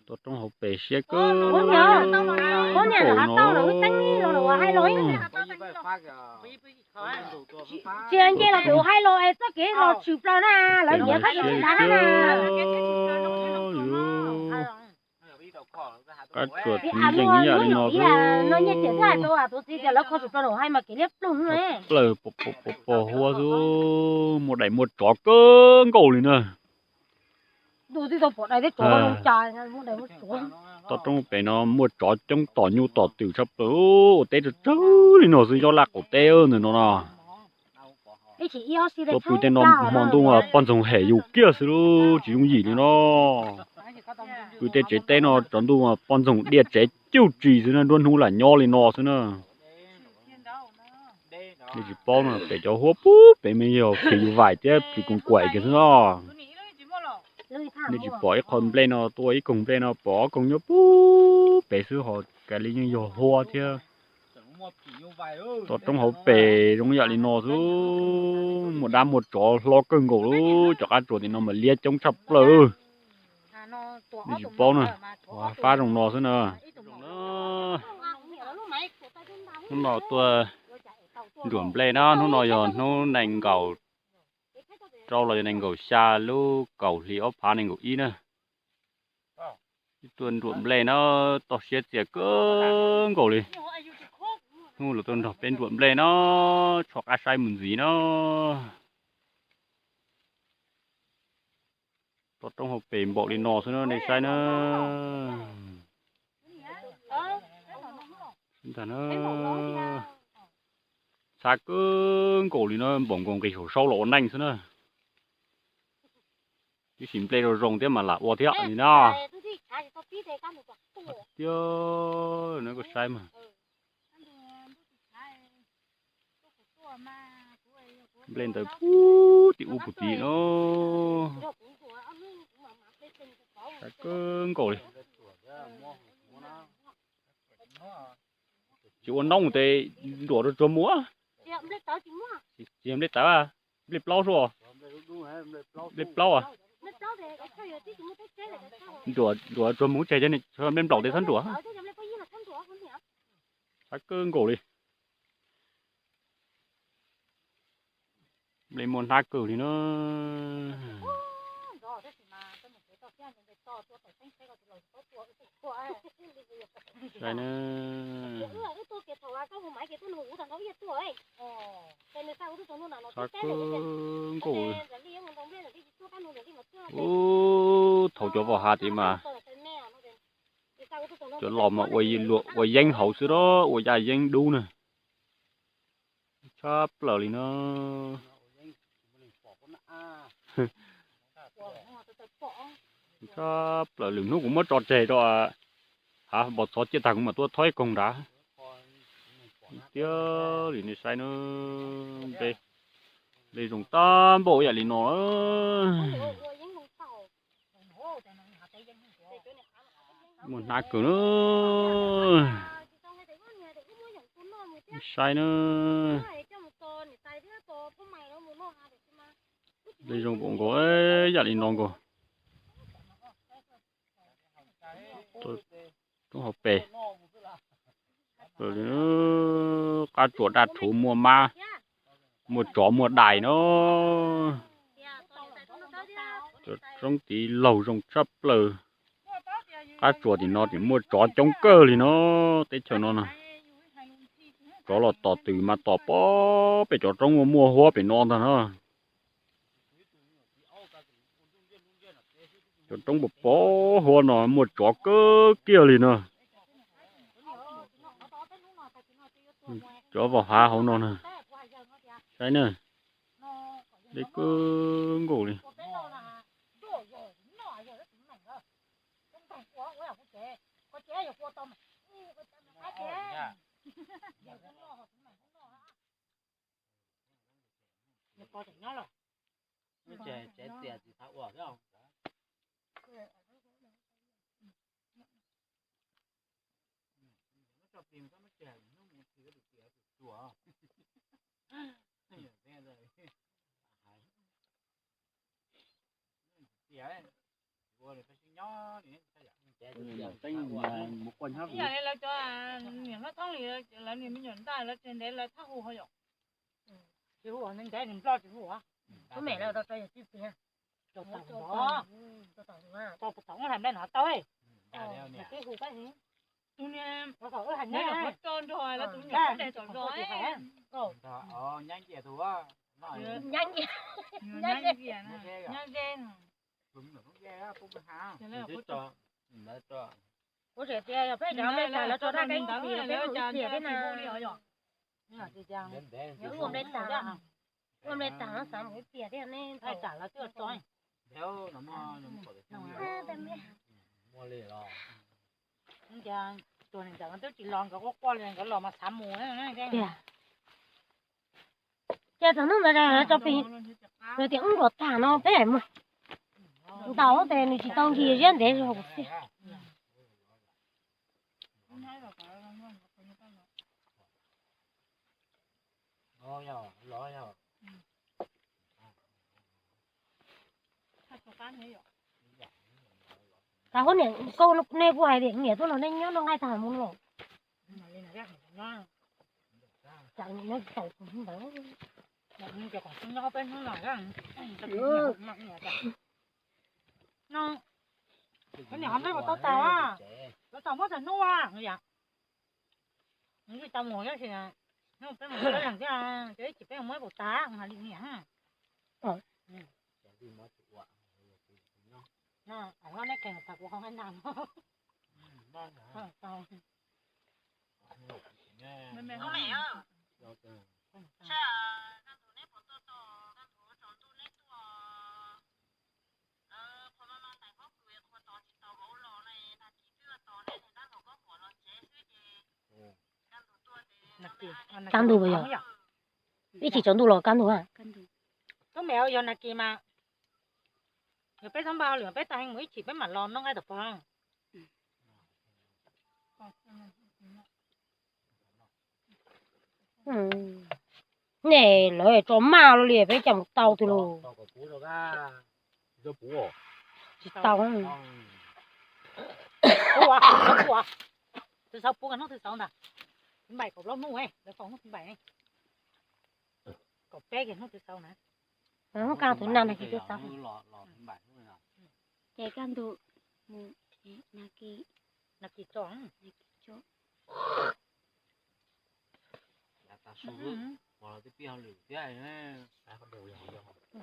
Tuaj roob hauv pes siab kawg nkaus no. Tsis nce los pem ua hais los txoj kev los tshwm plaws na, lawv nyiav qab tsuas tsis ntav na. Qab tsuas tsis ncees ib yam li no xwb. Plaws pos pos huab xwb, muaj daim muaj tsov kawg nkaus li na. Toj roob pem no muaj tsov coob tom nyuj tom twm tshaj plaws, ua teb tsawg tsawg li no xwb, yob laj qaum teb ntawm no no. Tuaj pw tej no hmo ntuj poj ntxoog hem yus kiag xwb lub tsis yooj yim li no. Pw tej tsev teb no tsaus ntuj poj ntxoog diaj tsev cuj tsis xwb na, nruab hnub lam nyob li no xwb na. Nej tsis paub no, pem cov huab pub pem me yog phim yus vaim thiab phim koos kuaim kiag xwb no. Nej tsis pom ib qho nplej no, tuaj ib koog nplej no pom ob koog nyob pub pem xwb, ho kav li yeej yog huab thiab. Toj roob hauv pes zoo yam li no xwb, muaj dab muaj tsov hlob kawg nkaus li, cov qab tsuas tim no mas liab coob tshaj plaws. Nej tsis paub na, ua fab zoo no xwb na. Hnub no tuaj nruam nplej na, hnub no yog hnub nees nkaum rau los yog nees nkaum xya lub kaum hli ob phav nees nkaum ib na. Tuaj nruam nplej na, toj siab txias kawg nkaus li. Hnub los tuaj nrog peb nruam nplej na, tsho qab saib mus ntxiv na. Toj roob hauv pes npaum li no xwb na, nej saib na. Ntag na, ntxhab kawg nkaus li na, npaum nkaus nqis saum saub los ua neej xwb na. Tib si nplej zoo zoo thiab mas lam ua thiab li na. Tiag, no koj saib mas. Nplej ntawd puag tim ub puag tim no. Ntxhab kawg nkaus li. Tsis ua noob tes nruam rau tsuag mus. Tsis yog nplej tawv, nplej plaub sua. Nplej plaub a. Nruam tsuag mus tseg, nplej nplaum tes txhob nruam. Ntxhab kawg nkaus li. Nplej muaj hnab kawg li na. Saib na. Ntxhab kawg nkaus li. Ub, thaum cov vos hav tid mas cov los mas ua yeeb hauv xwb los ua yaj yeeb dub na. Tshaj plaws li no. Tshaj plaws, lwm hnub kuv muab tso tseg rau hav pos txhov ciaj tag kuv mam tuaj thob ib koog nrad. Tiag li nej saib na, nplej zoo tag npaum yam li no. Muaj hnab kawg na. Saib na. Nplej zoo npaum nkaus yam li no nkaus. Roob hauv pes. Qab tsuas daj rhuv muaj mab, muaj tsov muaj dais no. Cov roob tid laug zoo tshaj plaws. Qab tsuas tim no tim muaj tsov coob kawg li no, teb chaws no na. Tsov los tom twm mas tom pob pem cov roob muaj muaj huab pem no ntag na. Cov roob pos pos huab no muaj tsov kawg kiag li no. Cov vos hav hauv no na. Saib na. Nplej kawg nkaus li. Ib yam li lawv cov niam hlob Thoob Lis lawv niag me nyuam ntaj lawv tsis ntev lawv thab hu ho yom. Tsis hu ua ntev ntev nws nploj tsis hu ua. Tub mem lawv tau tso yog tsis tiag. Tau tau tau tau lam nplej no tau. Tib hu kab tus niag tso nrog lawv tus niam tso nrog. Nyab nce tus nyab nce nyab ze. Kuv tseem tias yog peb cov nplej tas lawv tso dab peb ntawd lawv ib tiam thiab na. Ua nplej tas, ua nplej tas no xav mus ib tiam thiab ne. Nplej tas lawv twb tso. Tus niam ntawd twb tsis los nkawd quaj quaj li nkawd los mas xav mus. Ces thaum hnub ntawd lawv tso pis, lawv tias wb nkaus tag no peb mus. Ntaus ces nws tsis tau nkig ziab ntev zog kuv xwb. Tag huab niam, koj nej kuj hais tias niam tuaj los nej nyob noj nqaij tag mus los. Cas nyob tau ntawd. Niam ho neb puas tau tag a? Lawv tau muab tag hnub a yom. Nws tsis tau mus tab sis hnub peb mus peb leeg thiab, ces ib chim peb mus muab puas tag hais li niam. Neb kheev tag kuv ho nqaij nag. Kaj ntug puas yog? Ib chim tsaus ntuj los kaj ntug a? Tub mem yog nas kis mas, yog peb txhob npaj hauj lwm peb tag heev mus ib chim peb mam los noj nqaij tom pog. Nej lawv tso maj los li peb cas mus tau twg los. Tsis tau. Tus xauv puv hnub twg xauv ntag? Thứ bảy kaum plaub hnub, lawv faus hnub thứ bảy ne. Kaum peb kiag hnub thứ sáu na. Hnub kaj tus nag nag kis thứ sáu. Ces kaj ntug mus nas kis, nas kis tso, nas kis tso. Tav su los twb pib hauj lwm thiab,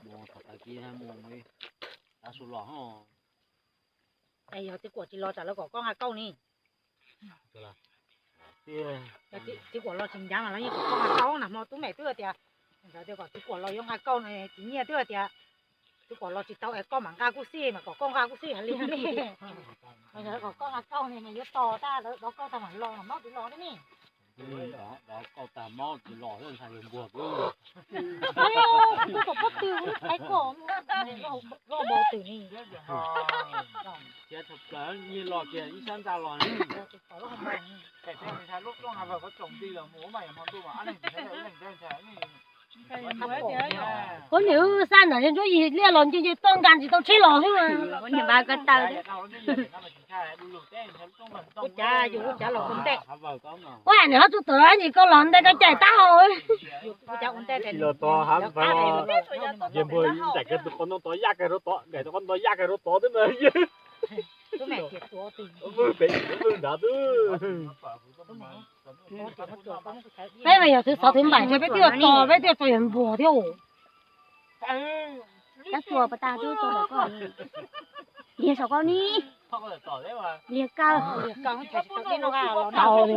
mus thaum tav kis mus, tav su los. Yog txiv Kuam tsis los tsam lawv kom koj nqa kauj ni. Txiv Kuam los tsis ncav mas lawv yeej kom koj nqa kauj na, hmo tub mem twb tias, tias kom txiv Kuam los yuav nqa kauj na, txiv Nyiaj twb tias txiv Kuam los tsis tau es koj mam nqa kuj xij, mas kom koj nqa kuj xij hais li li. Kom koj nqa kauj ne mas yuav tos tag, dov kauj tag mam los, maub tsis los thiab ne. Dov kauj tag maub tsis los thiab ntshai yawg npuag. Kuv kom pob tw, kuv qhais koj, loj npaum twg ne. Nyiag los kiag ib sab ntxa los. Kuv nim wb xaj ntawm yawg ntsuab yig liaj los nce nce toj nkas tsis tau tsheb los xwb mas. Ua cas yus ua cas los ua ntej. Ua nim ho tsuj tawm ntsis koj los ntej koj caij tab hau. Yawg npuag ncaim kiag tus qhov ntoo tod yaj kiag rau tod, ncaim tus qhov ntoo yaj kiag rau tod twb na. Peb mas yog thứ sáu thứ bảy ces peb twb yuav tso, peb twb yuav tso yawg npuag thiab. Kab tua pas tas twb tso saum koj, liag saum koj ni. Liag kawg. Tau li.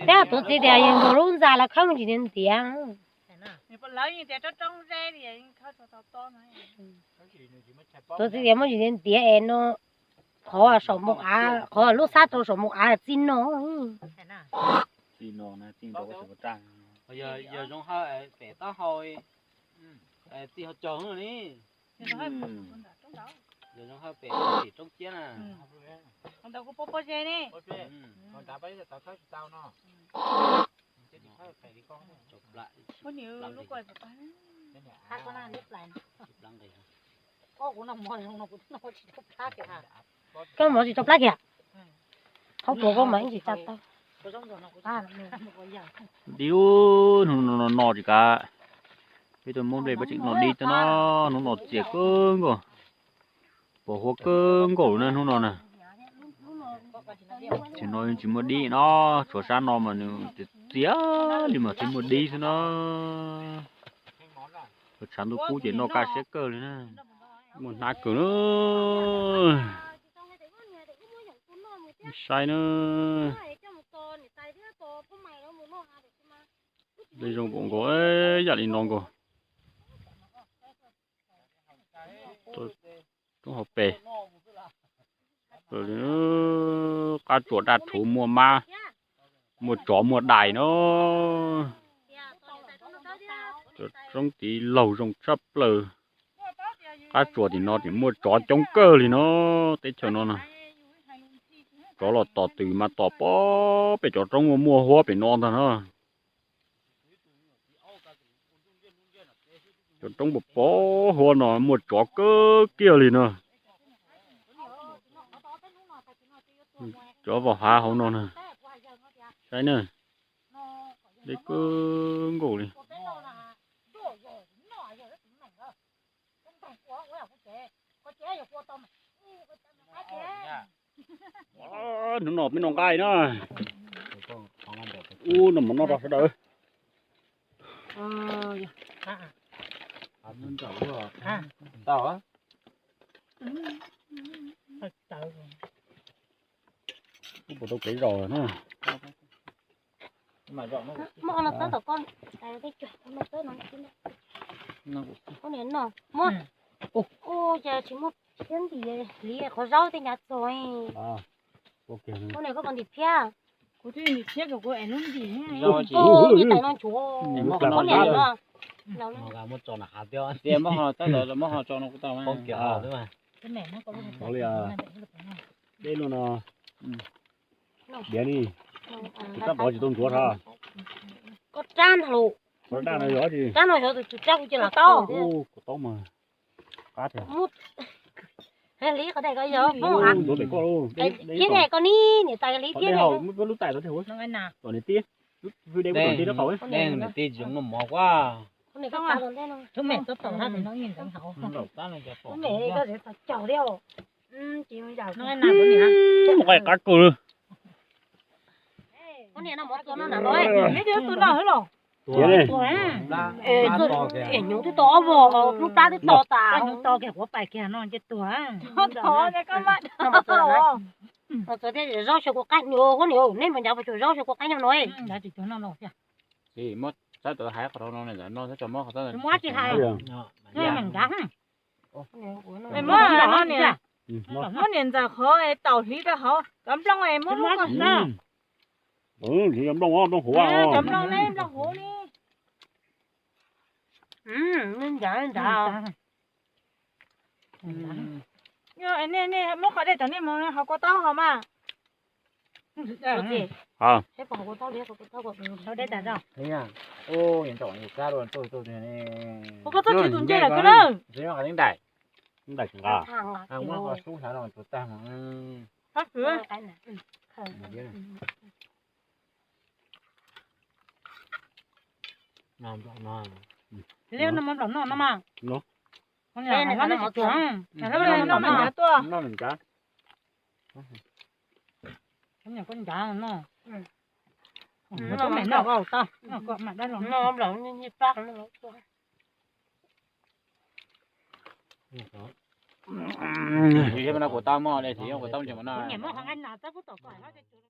Peb tuav txiv tias yawg npuag lub ntxa lawv khawb mus tsis ntiav ntiav. Tuav txiv tias muab tsis ntiav ntiav es no, qhov saum npoo av, qhov lub xab rau saum npoo av txij no. Yog, yog zoo hawj pem taub hau, txij hauv caug li. Yog zoo hawj pem tim roob ciab na. Koj mov tsis tau plab kiag. Qhov puas koj mas tsis tau. Dib hnub no no tsis kav. Peb tuaj muab nplej peb tseem noj dib tag no, hnub no txias kawg nkaus, pos huab kawg nkaus na hnub no na. Tam no tsis muaj dib no, tshuav sab no mas nws txias li mas thiaj muaj dib xwb na. Tshav ntuj kub ces noj kaj siab kawg li na. Muaj hnab kawg na. Saib na. Li zoo nkaus, yam li no nkaus. Roob hauv pes. Qab tsuas daj rhuv muaj mab, muaj tsov muaj dais na. Roob tid laug zoo tshaj plaws. Qab tsuas tim no tim muaj tsov coob kawg li no, teb chaws no na. Tsov los tom twm mas tom pem cov roob muaj muaj huab pem no ntag na. Cov roob pos pos huab no muaj tsov kawg kiag li no. Cov vos hav hauv no na. Saib na, deb kawg nkaus li. Hnub no peb noj nqaij na. Ub, noj mov noj rau sawv daws. Ub, puas tau kev zaum na. Muab, ua cas tsis muaj thiab ntim li qhov zaub tej nyav txog. Ua niam koj puas ntim phiab? Kuv twb ntim phiab, kuv es lub ntim. Ib tais no nchuav. Muab ho tso no kuv tau. Dej no no, diav ni, tus rab pov tsis tau ntxuav hov. Koj rab ntag lauj. Rab no yog tus rab kuv cia los tau. Kuv tau mas. Qab thiab. Li qhov dej ko yog ntxuav pem koj lauj. Thiab dej ko ni niam tais li thiab dej. Lub tais tom tib, lub dej tom tib rab qau. Tus me tub tom hab no ntawd hauv. Tus me koj zem tau caug li. Mus qab kawg li. Tus no hwb los. Es hnyuv twb tau ob vog, lub plab twb tau tas. Hnyuv tau kiag quav pais kiag no nce tuag. Txuas thiab zaub xyaw kua qaib hnyuv, huab niam, nej mas ncav puas tsuas zaub xyaw kua qaib nyob no. Muab tsis hais. Muab niam ntxawm qhov taum hliv rau hauv cov nplooj es muab lub ko. Cov nplooj, nplooj huv, cov nplooj ne, nplooj huv ne. Ncav ncav. Nej muab qhov dej tom nej mus hauv kua taub hau mas. Kuv koj txhob tsis tus ntse lawm koj na. Liab no mov nplaum no no mas. Noj me ncav tuaj. Noj me ncav no. Noj me noj tau. Noj mlaum nyiaj pab no. Kuv tau mog, kuv tau ntses mas no.